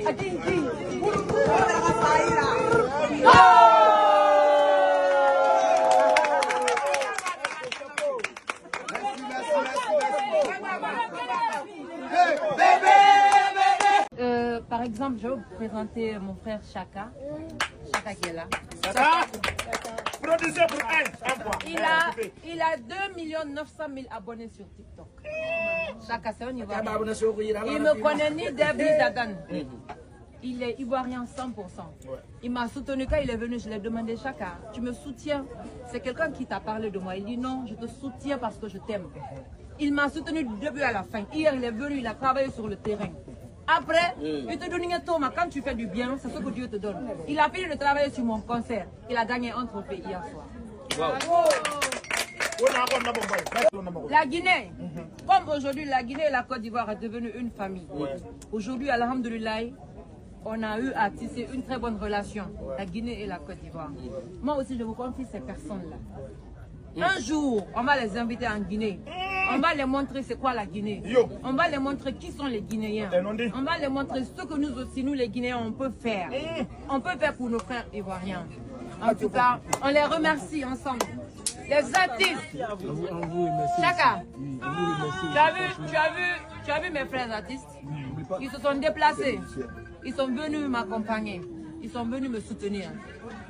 Par exemple, je vais vous présenter mon frère Chaka. Chaka qui est là. Chaka. Producteur pour un point. Il a 2 900 000 abonnés sur TikTok. Chaka, c'est un Ivoirien. Il me connaît ni d'Eb ni d'Adan. Il est Ivoirien 100%. Ouais. Il m'a soutenu quand il est venu, je lui ai demandé, Chaka, tu me soutiens? C'est quelqu'un qui t'a parlé de moi. Il dit non, je te soutiens parce que je t'aime. Il m'a soutenu du début à la fin. Hier, il est venu, il a travaillé sur le terrain. Après, il te donne une tome. Quand tu fais du bien, c'est ce que Dieu te donne. Il a fini de travailler sur mon concert. Il a gagné un trophée hier soir. Wow. La Guinée, comme aujourd'hui, la Guinée et la Côte d'Ivoire est devenue une famille. Ouais. Aujourd'hui, alhamdoulilah, on a eu à tisser une très bonne relation, ouais. La Guinée et la Côte d'Ivoire. Moi aussi, je vous confie ces personnes-là. Un jour, on va les inviter en Guinée. On va les montrer c'est quoi la Guinée. On va les montrer qui sont les Guinéens. On va les montrer ce que nous aussi, nous les Guinéens, on peut faire. On peut faire pour nos frères ivoiriens. En tout cas, on les remercie ensemble. Les artistes. Chaka, tu as vu mes frères artistes? Ils se sont déplacés. Ils sont venus m'accompagner. Ils sont venus me soutenir.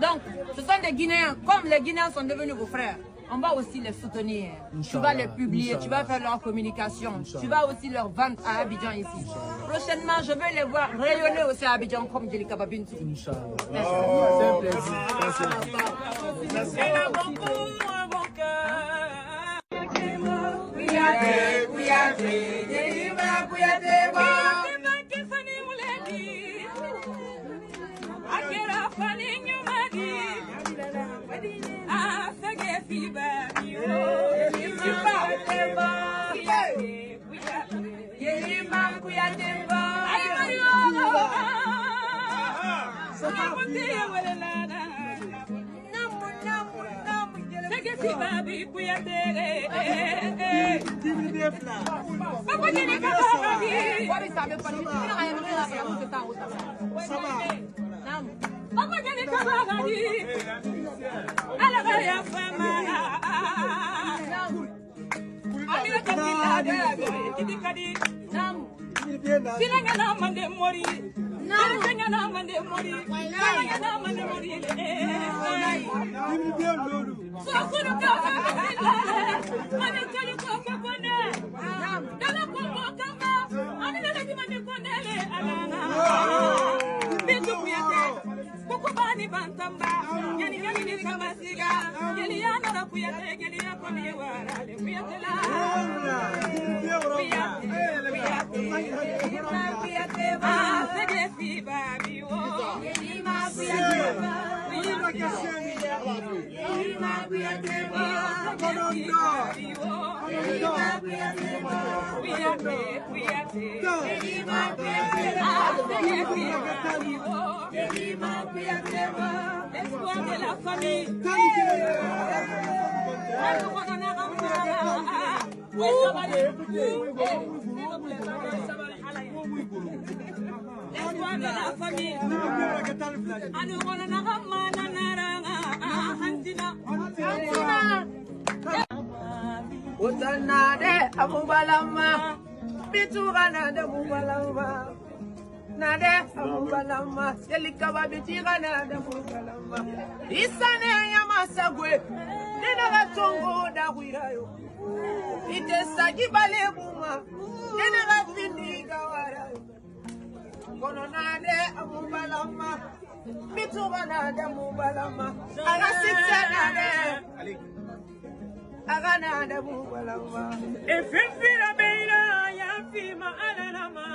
Donc, ce sont des Guinéens. Comme les Guinéens sont devenus vos frères, on va aussi les soutenir. Tu vas les publier, tu vas faire leur communication. Tu vas aussi leur vendre à Abidjan ici. Prochainement, je vais les voir rayonner aussi à Abidjan comme Djelikaba Bintou. Inch'Allah. Merci. C'est un plaisir. Merci. Elle a beaucoup un bon cœur. L'espoir de la famille. L'espoir de la famille. Nade amubalama Djelikaba bitira nade amubalama Isane yamasagwe Nena gatongo da wirayo Ite sagibale buma Nena gafini gawarayo Kono nade amubalama Bitura nade amubalama Aga sitse nade Aga nade amubalama Efefira beira ya fima alalama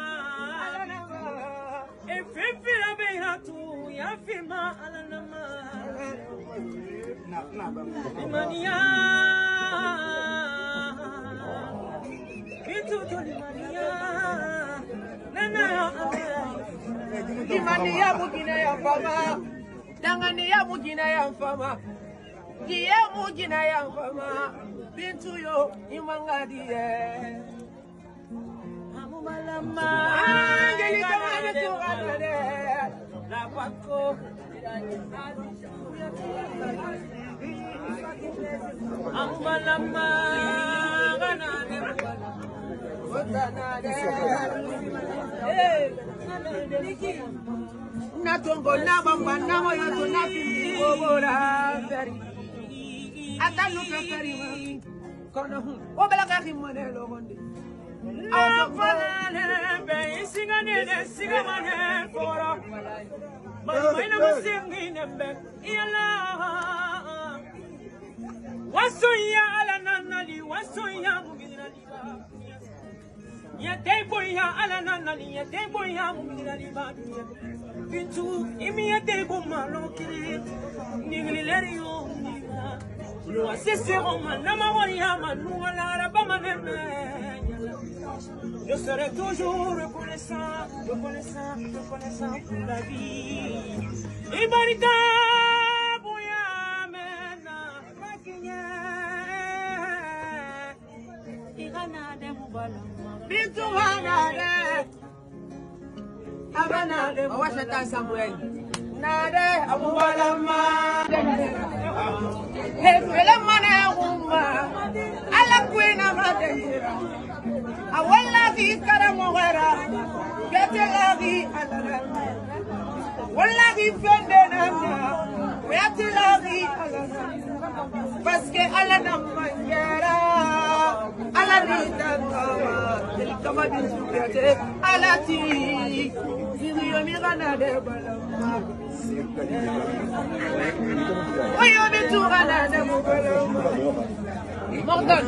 Efefira beira tu ya fima alalama Limania Kituto limania Nana Limania mugina ya fama Dangania mugina ya fama Diye mugina ya fama Bintu yo imangadiye Amubalama Angelika mane tuganade Paco. Natongo na bamba na moyo tunapimbi bora feri atalu feri kono obela ka rimone logonde la falale be isigane sigamane foro maina musingine be yala wasoya ala nanali wasoya mugirali ya teboya ala nanali ya teboya mugirali ba bintu imi ya tebo malokiri nigli yo lo asesero manama waria manuala araba. Je serai toujours reconnaissant, reconnaissant, reconnaissant pour la vie. Ibarita boya mena makinye. Igana de mubalama. Bintu hanare. Abana de. Awashata Samuel. Nade abubalama. Hefele mana umma. Ala kwena madendira. Wallahi karamogara betelagi alana wallahi fendena betelagi alana parce que alana mangera alani tantama kama bisukete alati yomi gana de balama oyo bitu gana de balama Morgan.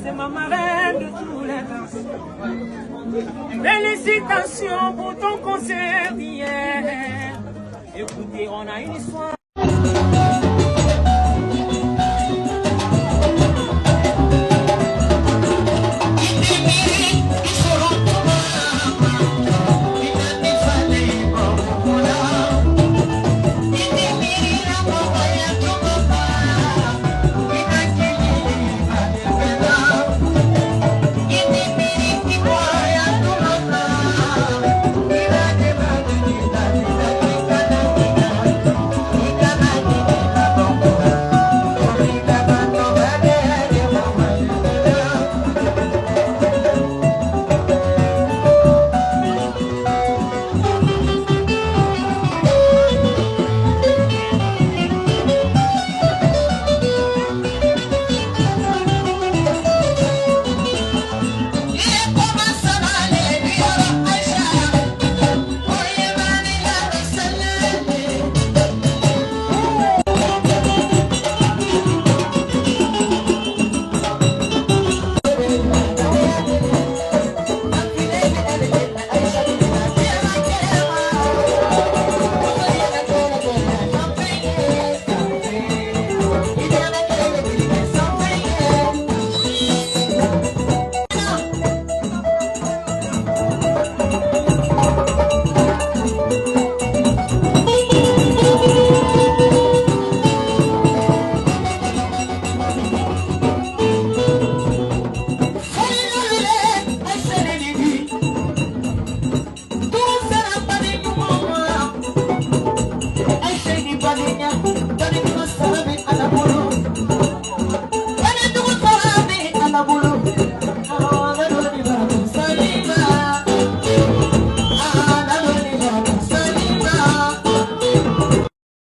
C'est ma marraine de tous les temps. Félicitations pour ton concert d'hier. Écoutez, on a une histoire.